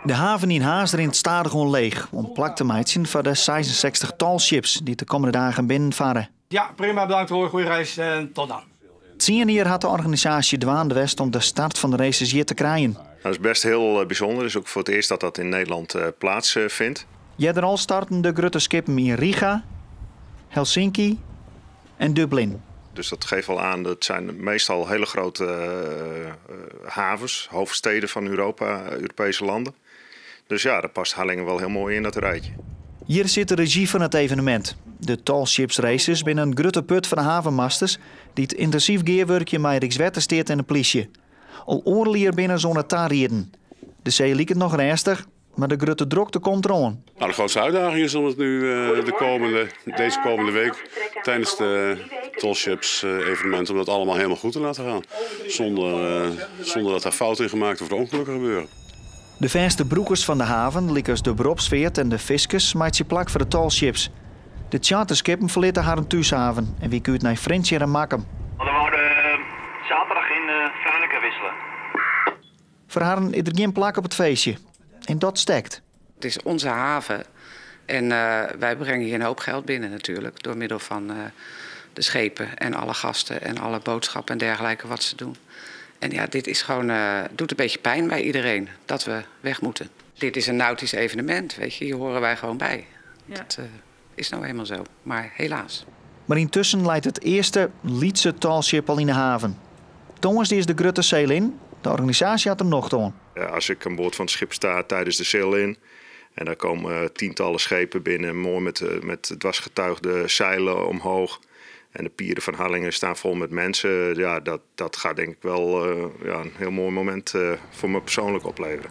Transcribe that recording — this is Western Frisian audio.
De haven yn Harns rint stadichoan leech om plak te meitsjen foar de 66 tallships dy't de kommende dagen binnenfarre. Ja, prima, bedankt hoor. Goeie reis en tot dan. 10 jier hat de organisaasje dwaande west om de start fan de races hjir te krijen. Dat is best hiel bysûnder. It is ek foar it earst dat dat yn Nederlân plakfynt. Earder al starten de grutte skippen yn Riga, Helsinki en Dublin. Dus dat geeft wel aan, dat zijn meestal hele grote havens, hoofdsteden van Europa, Europese landen. Dus ja, daar past Harlingen wel heel mooi in, dat rijtje. Hjir sit de rezjy fan it evenemint. De Tall Ships Races binne in grutte put fan de havenmasters dy't yntinsyf gearwurkje mei Rykswettersteat en de plysje. Al oardel jier binne se oan it tarieden. De see liket noch rêstich, mar de grutte drokte komt deroan. Nou, de grootste uitdaging is om het nu deze komende week tijdens de Tall Ships evenement om dat allemaal helemaal goed te laten gaan. Zonder dat daar fouten in gemaakt of er ongelukken gebeuren. De fêste brûkers fan de haven, lykas de beropsfeart en de fiskers, meitsje plak foar de Tall Ships. De charterskippen ferlitte harren thúshaven en wike út nei Frjentsjer en Makkum. We wouden zaterdag in Franeker wisselen. Foar harren is der gjin plak op it feestje. En dat stekt. Het is onze haven en wij brengen hier een hoop geld binnen natuurlijk. Door middel van de schepen en alle gasten en alle boodschappen en dergelijke wat ze doen. En ja, dit is gewoon, doet een beetje pijn bij iedereen dat we weg moeten. Dit is een nautisch evenement, weet je, hier horen wij gewoon bij. Dat is nou eenmaal zo, maar helaas. Mar yntusken leit it earste lytse tallship al yn de haven. Tongersdei is de grutte sail-in. De organisaasje hat der nocht oan. Ja, as ik oan board fan it skip sta tidens de sail-in en dêr komme tientallen skepen binnen, moai mei dwersgetuigde seilen omheech. En de pieren fan Harlingen steane fol mei minsken. Ja, dat giet tink ik wol ja, in hiel moai momint foar my persoanlik opleverje.